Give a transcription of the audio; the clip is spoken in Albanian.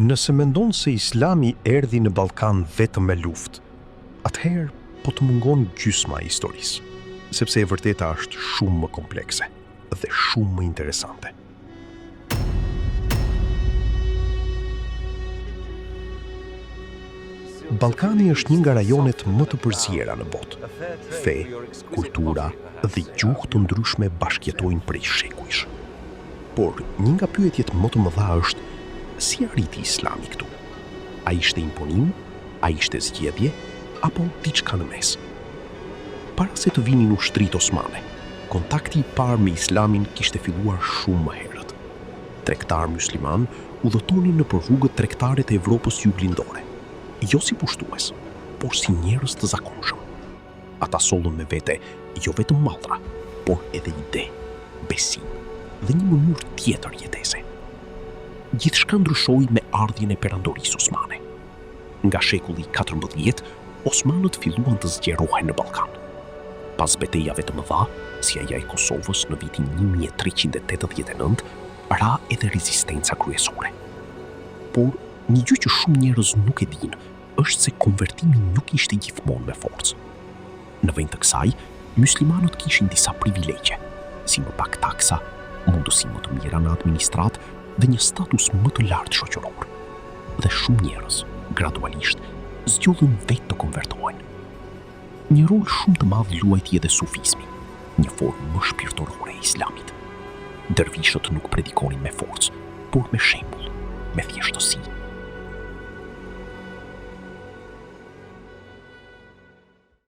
Nëse mendon se Islami erdhi në Ballkan vetëm me luftë, atëherë po të mungon gjysma e historisë, sepse e vërteta është shumë më komplekse dhe shumë më interesante. Ballkani është një nga rajonet më të përziera në botë. Fe, kultura dhe gjuhë të ndryshme bashkëjetojnë prej shekujsh. Por, një nga pyetjet më të mëdha është, si arriti Islami këtu? A ishte imponim, a ishte zgjedhje, apo diçka në mes? Para se të vinin ushtritë osmane, kontakti i parë me Islamin kishte filluar shumë më herët. Tregtarë myslimanë udhëtonin nëpër rrugët tregtare të Evropës Juglindore, jo si pushtues, por si njerëz të zakonshëm. Ata sollën me vete jo vetëm mallra, por edhe ide, besim dhe një mënyrë tjetër jetese. Gjithçka ndryshoi me ardhjen e Perandorisë Osmane. Nga shekulli i 14, osmanët filluan të zgjerohen në Ballkan. Pas betejave të mëdha, si ajo e Kosovës në vitin 1389, ra edhe rezistenca kryesore. Por, një gjë që shumë njerëz nuk e dinë është se konvertimi nuk ishte gjithmonë me forcë. Në vend të kësaj, myslimanët kishin disa privilegje, si më pak taksa, mundësi më të mira në administratë dhe një status më të lartë shoqëror. Dhe shumë njerëz, gradualisht, zgjodhën vetë të konvertohen. Një rol shumë të madh luajti edhe sufizmi, një formë më shpirtërore e islamit. Dervishët nuk predikonin me forcë, por me shembull, me thjeshtësi.